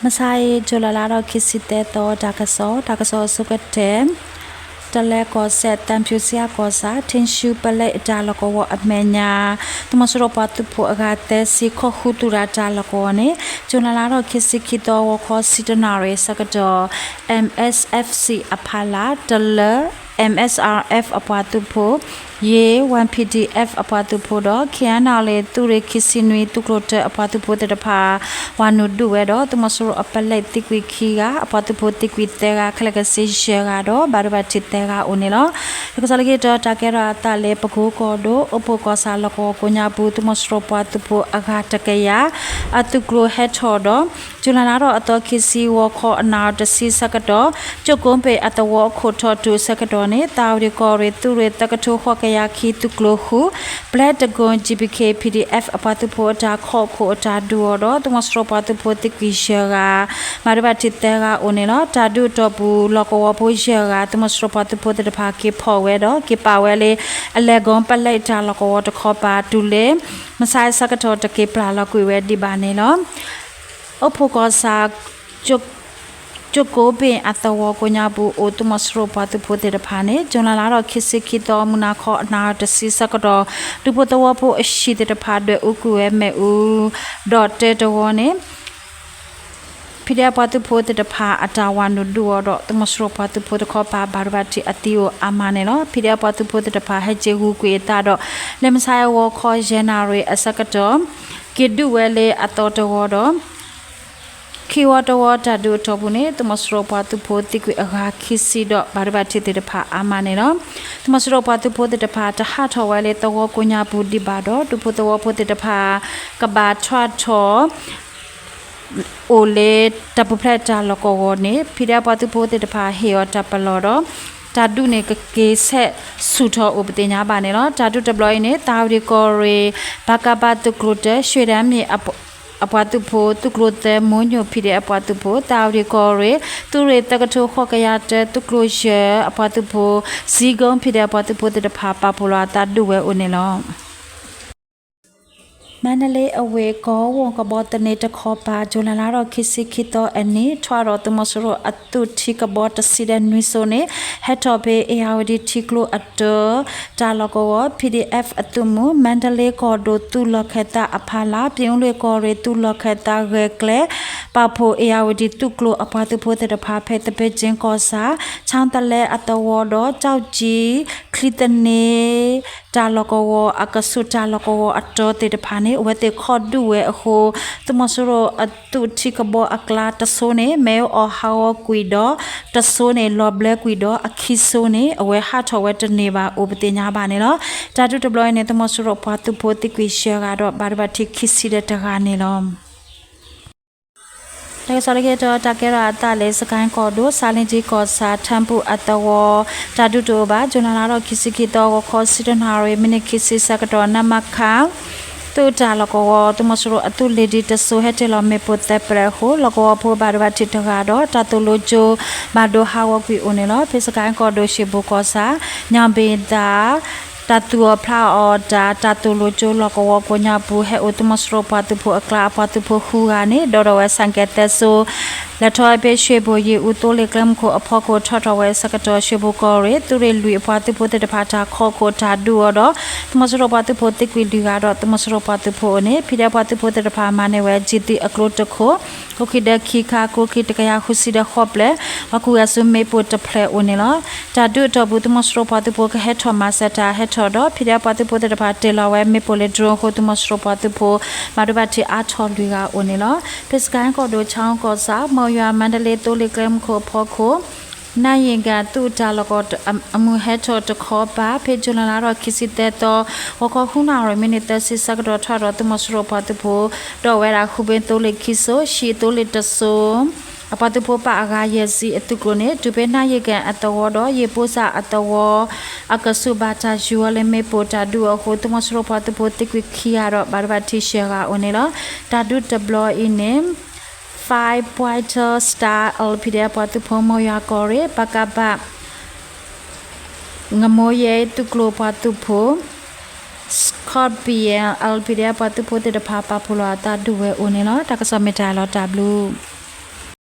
မဆါအံၤ ကၠူၤလဲလါထီၣ်ခံဆံသၢသီ တၢ်ကစီၣ်, တၢ်ကစီၣ်အဆိကတၢၢ်, တလဲၤကီၢ်စဲၣ် သံဖြူဇရပ်ကီၢ်ဆၣ် ထံရှုပလဲအတၢ်လီၢ်ကဝီၤအမဲာ်ညါ သုးမီၤစိရိၤပှၤသုးဖိအဂၤသၢဆံ ခိးဃုသူၣ်တၢ်တၢ်လီၢ်ကဝီၤန့ၣ် ကၠူၤလဲလါထီၣ်ခံဆံခံသီ ဂီၤခီဆံတနၣ်ရံၣ်ဆၢကတီၢ် MSFC အဖီလာ် တလၢ MSRF အပှၤသုးဖိ ယ့ၣ် YPDF အပှၤသုးဖိဒီး KNLA သုးရ့ၣ်ခံဆံနွံ သုးကျိၤတၢအပှၤသုးဖိသ့ၣ်တဖၣ် ဝၤနုာ်ဒုးဝဲဒီး သုးမီၤစိရိၤအပလဲသံကွံာ်ခံဂၤ, အပှၤသုးဖိသံကွံာ်သၢဂၤ, ခဲလၢာ်ခဲဆ့ယဲၢ်ဂၤဒီး ဘၣ်ဒိဘၣ်ထံးသၢဂၤအိၣ်န့ၣ်လီၤ. တၢ်ကစီၣ်လၢခံတခါ တၢ်ကဲထီၣ်အသးလၢ ပကိကီၢ်ဒိၣ် အိၣ်ဖှိၣ်ကီၢ်ဆၣ်လီၢ်ကဝီၤကိးညါပူၤ သုးမီၤစိရိၤပှၤသုးဖိအဂၤတကယၤ အသုးကျိၤဟဲထီၣ်ဒီး ကၠူၤလဲလါထီၣ်အသီခံဆံ ဂီၤခီအနၣ်ရံၣ်တဆံဆၢကတီၢ် ကၠိၣ်ကိဘ့ၣ်အသဝီအခိၣ်ထီၣ်တုၤဆၢကတီၢ်န့ၣ် သးဝံၤကီၢ်ရ့ၣ် သုးရ့ၣ်သၢကထိဃိးကယၤခံ သုးကျိၤဃု, ဘျဲတကိၣ် GBK PDF အပှၤသုးဖိအတၢ်ခိးခိၣ်အတၢ်ဒုးအီၤဒီး သုးမီၤစိရိၤပှၤသုးဖိသံကွံာ်ယဲၢ်ဂၤ, ဘၣ်ဒိဘၣ်ထံးသၢဂၤအိၣ်န့ၣ်လီၤ. တၢ်ဒုးအတီၢ်ပူၤ လီၢ်ကဝီၤဖိယဲၢ်ဂၤ သုးမီၤစိရိၤပှၤသုးဖိသ့ၣ်တဖၣ်က့ၤဖီၣ်ဝဲဒီး က့ၤပာ်ဝဲလၢ အလဲၤကိဘ့ၣ်အတၢ်လီၢ်ကဝီၤတခီပၤ တုၤလၢ မဆါအံၤဆၢကတီၢ် တက့ၤပျၢ်လီၤကွံာ်ဝဲဒံးဘၣ်န့ၣ်လီၤ. အိၣ်ဖှိၣ်ကီၢ်ဆၣ် ကၠိၣ်ကိဘ့ၣ်အသဝီကိးညါပူၤ အိၣ်သုးမီၤစိရိၤပှၤသုးဖိသ့ၣ်တဖၣ်န့ၣ် ကၠူၤလဲလါထီၣ်ခံဆံခံသီ မုၢ်နၤခီအနၣ်ရံၣ်တဆံဆၢကတီၢ် ဒူဖိသဝီဖိအဟံၣ်သ့ၣ်တဖၣ် ဒွဲၣ်အူကွံာ်ဝဲမ့ၣ်အူ ဒီးတဲတဝီန့ၣ် PDF ပှၤသုးဖိသ့ၣ်တဖၣ် အတၢ်ဝၤနုာ်ဒုးအီၤဒီး သုးမီၤစိရိၤပှၤသုးဖိတခီပၤ ဘၣ်ဒိဘၣ်ထံးအသံအိၣ်အါမးန့ၣ်လီၤ. PDF ပှၤသုးဖိသ့ၣ်တဖၣ် ဟဲက့ၤဂုာ်ကွံာ်အသးဒီး လၢမဆါအံၤဂီၤခီယဲၢ်နၣ်ရံၣ်အဆၢကတီၢ် က့ၤဒုးဝဲလၢအသီတဝီဒီး ခံဝီတဝီတၢ်ဒုးအတီၢ်ပူၤန့ၣ် သုးမီၤစိရိၤပှၤသုးဖိသံကွံာ်အဂၤခံဆံဒီး ဘၣ်ဒိဘၣ်ထံးသ့ၣ်တဖၣ်အါမးန့ၣ်လီၤ. သုးမီၤစိရိၤပှၤသုးဖိသ့ၣ်တဖၣ် တဟးထီၣ်ဝဲလၢသဝီကိးညါပူၤဒံးဘၣ်ဒီး ဒူဖိသဝီဖိသ့ၣ်တဖၣ် ကဘၣ်ထွဲထီၣ် အိၣ်လၢတၢ်ပူၤဖျဲးတၢ်လီၢ်ကဝီၤန့ၣ် PDF ပှၤသုးဖိသ့ၣ်တဖၣ်ဟ့ၣ်အီၤတၢ်ပလီၢ်ဒီး တၢ်ဒုးန့ၣ်ကက့ၤဆဲးဆူၣ်ထီၣ်အိၣ်ပသ့ၣ်ညါဘၣ်န့ၣ်လီၤ. တၢ်ဒုးတဘျီအံၤန့ၣ် သးဝံၤကီၢ်ရ့ၣ် ပကဖ သုးကျိၤတၢ ရွှ့ၣ်ဒၢမ့ၣ် အပှၤသုးဖိ, သုးကျိၤသၢ မိညိၣ် PDF အပှၤသုးဖိ, သးဝံၤကီၢ်ရ့ၣ် သုးရ့ၣ်သၢကထိဃိးကယၤတၢ သုးကျိၤယဲၢ် အပှၤသုးဖိ, စံကိ PDF အပှၤသုးဖိသ့ၣ်တဖၣ် ပာ်ဖှိၣ်လီၤအသးဒုးဝဲအိၣ်န့ၣ်လီၤ. မါဒလ့အဝ့ၢ် ကီၢ်ဝီၢ်ကဘီသန့တခီပၤ ကၠူၤလဲလါထီၣ်ခံဆံခံသီအနံၤ ထွဲဒီးသုးမီၤစိရိၤအသုးထံကဘီတဆံဒီးနွံစိန့ၣ် ဟဲထီၣ်ဖဲ အ့ၣ်ယၣ်ဝတံၣ်ထံကျိအတၢ တၢ်လီၢ်ကဝီၤ PDF အသုးမုၢ် မါဒလ့ကီၢ်ဒိၣ်သုးလီၢ်ခၢၣ်သးအဖီလာ် ပြင်ဦးလွင်ကီၢ်ရ့ၣ်သုးလီၢ်ခၢၣ်သးဂၢၢ်ကျဲ ပာ်ဖှိၣ်အ့ၣ်ယၣ်ဝတံၣ်သုးကျိၤအပှၤသုးဖိသ့ၣ်တဖၣ် ဖဲသပ့ၤကၠ့ကီၢ်ဆၣ် ဆၣ်သလဲအသဝီဒီး ကၠီၣ်ကၠံ ချံသန့ တၢ်လီၢ်ကဝီၤ အကဆူးတၢ်လီၢ်ကဝီၤအတၢသ့ၣ်တဖၣ်န့ၣ် အဝဲသ့ၣ်ခိးဒုးဝဲအဃိ သုးမီၤစိရိၤအသုးထံကဘီအကျါတစိန့ၣ် မ့ၢ်အီၣ်ဟးဂီၤကွံာ်ဒီး တစိန့ၣ် လီၤဘျၢကွံာ်ဒီး အခံစိန့ၣ် အဝဲဟးထီၣ်ဝဲတန့ၢ်ဘၣ် အိၣ်ပသ့ၣ်ညါဘၣ်န့ၣ်လီၤ. တၢ်ဒုးတဘျီအံၤန့ၣ် သုးမီၤစိရိၤပှၤသုးဖိသံကွံာ်ယဲၢ်ဂၤဒီး ဘၣ်ဒိဘၣ်ထံးခံဆံဒီးတဂၤန့ၣ်လီၤ. တၢ်ကစီၣ်လၢခံတခါ တၢ်ကဲထီၣ်အသးလၢ စကဲၣ်ကီၢ်ဒိၣ် ဆါလ့ကၠံကီၢ်ဆၣ် ထၢၣ်ပူၣ်အသဝီ တၢ်ဒုးတအိၣ်ဘၣ် ကၠူၤလဲလါထီၣ်ခံဆံခံသီ ဂီၤခီဆံတနၣ်ရံၣ် မံးနံးခံဆံဆၢကတီၢ် နမခ သုးတၢ်လီၢ်ကဝီၤ သုးမီၤစိရိၤအသုးလ့ၤဒံတစိၤ ဟဲတ့ၢ်လီၤမ့ၣ်ပိၢ်သၢပျဲၢ်အဃိ လီၢ်ကဝီၤဖိဘၣ်ဒိဘၣ်ထံးတဂၤဒီး တၢ်သိၣ်လိကၠိ ဘၣ်ဒိဟးဂီၤကွံာ်အိၣ်န့ၣ်လီၤ. ဖဲစကဲၣ်ကီၢ်ဒိၣ် ရှ့ၣ်ဘိၣ်ကီၢ်ဆၣ် ညၣ်ဘ့ၣ်သၣ် တၢ်သူၣ်အီၣ်ဖျးအီၣ်တၢ် တၢ်သိၣ်လိကၠိလီၢ်ကဝီၤကိးညါပူၤ ဟဲအိၣ်သုးမီၤစိရိၤပှၤသုးဖိအကျါ အပှၤသုးဖိဃုဂၤန့ၣ် ဒီးထီၣ်ဝဲဆၣ်ကဲၤသၢစိ လဲၤထီၣ်ဖဲ ရှ့ၣ်ဘိၣ်ယ့ၣ်အူသိလ့ၣ်ကျဲမုၢ်ခိၣ်အဖီခိၣ် ထီၣ်ထီၣ်ဝဲအဆၢကတီၢ် ရှ့ၣ်ဘိၣ်ကီၢ်ရ့ၣ် သုးရ့ၣ်လွံၢ်အပှၤသုးဖိသ့ၣ်တဖၣ် တၢ်ခိးခိၣ်တၢ်ဒုးအီၤဒီး သုးမီၤစိရိၤပှၤသုးဖိသံကွံာ်လွံၢ်ဂၤဒီး သုးမီၤစိရိၤပှၤသုးဖိအိၣ်န့ၣ် ဖံးဒဲးပှၤသုးဖိသ့ၣ်တဖၣ် မၤန့ၢ်ဝဲ ကၠံၣ်သံၣ်အကျိတခိၣ် ကျိချံဒၢခံခါ ကျိချံတကယၤဃုဆံဒီးဃိးပျဲၢ် ဟီၣ်ခိၣ်ဂဲၤဆူမ့ၣ်ပိၢ်တဖျၢၣ်အိၣ်န့ၣ်လီၤ. တၢ်ဒုးအတီၢ်ပူၤ သုးမီၤစိရိၤပှၤသုးဖိကဟဲထီၣ်မၤစၢၤတၢ်ဟဲထီၣ်ဒီး ဖံးဒဲးပှၤသုးဖိသ့ၣ်တဖၣ် တ့ၢ်လီၤဝဲမ့ၣ်ပိၢ်လၢ drone အဃိ သုးမီၤစိရိၤပှၤသုးဖိ ဘၣ်ဒိဘၣ်ထံးအါထီၣ်လွံၢ်ဂၤအိၣ်န့ၣ်လီၤ. ဖဲစကဲၣ်ကီၢ်ဒိၣ် ဆၣ်ကီၢ်ဆၣ် မီၢ်ယွၤ မါဒလ့ သိလ့ၣ်ကျဲမုၢ်ခိၣ်အဖီခိၣ် နၢ်ယ့ၣ်ကၣ် သုးတၢ်လီၢ်ကဝီၤအမုၢ်ဟဲထီၣ်တခီပၤ ဖဲကၠူၤလဲလါထီၣ်ခံဆံသၢသီ ဂီၤခီဃုနၣ်ရံၣ် မံးနံးသၢဆံဆၢကတီၢ် ထီၣ်ဒီးသုးမီၤစိရိၤပှၤသုးဖိ ဒီးဝဲဒၣ်ဃုဘ့ၣ်သိလ့ၣ်ခံစိ ဟံၣ်သိလ့ၣ်တစိ အပှၤသုးဖိပာ်အဂၤယဲၢ်ဆံအသုးကျိၤန့ၣ် တုၤဖဲနၢ်ယ့ၣ်ကၣ်အသဝီဒီး ယ့ၣ်ပိစၣ်အသဝီ အကဆူးဘၣ်တၢ်ယူၤအီၤလၢမ့ၣ်ပိၢ်တၢ်ဒုးအဃိ သုးမီၤစိရိၤပှၤသုးဖိသံကွံာ်ခံဂၤဒီး ဘၣ်ဒိဘၣ်ထံးယဲၢ်ဂၤအိၣ်န့ၣ်လီၤ. တၢ်ဒုးတဘျီအံၤန့ၣ် Firefighter Star အ လ် PDF ပှၤသုးဖိ မီၢ်ယွၤကီၢ်ရ့ၣ် ပကဖ ငမိယဲ သုးကျိၤပှၤသုးဖိ Scorpion အ လ် PDF ပှၤသုးဖိသ့ၣ်တဖၣ် ပာ်ဖှိၣ်လီၤအသးဒုးဝဲအိၣ်န့ၣ်လီၤ. တၢ်ကစီၣ်မ့ၢ်တၢ်လီၤတၢ်ဘျုး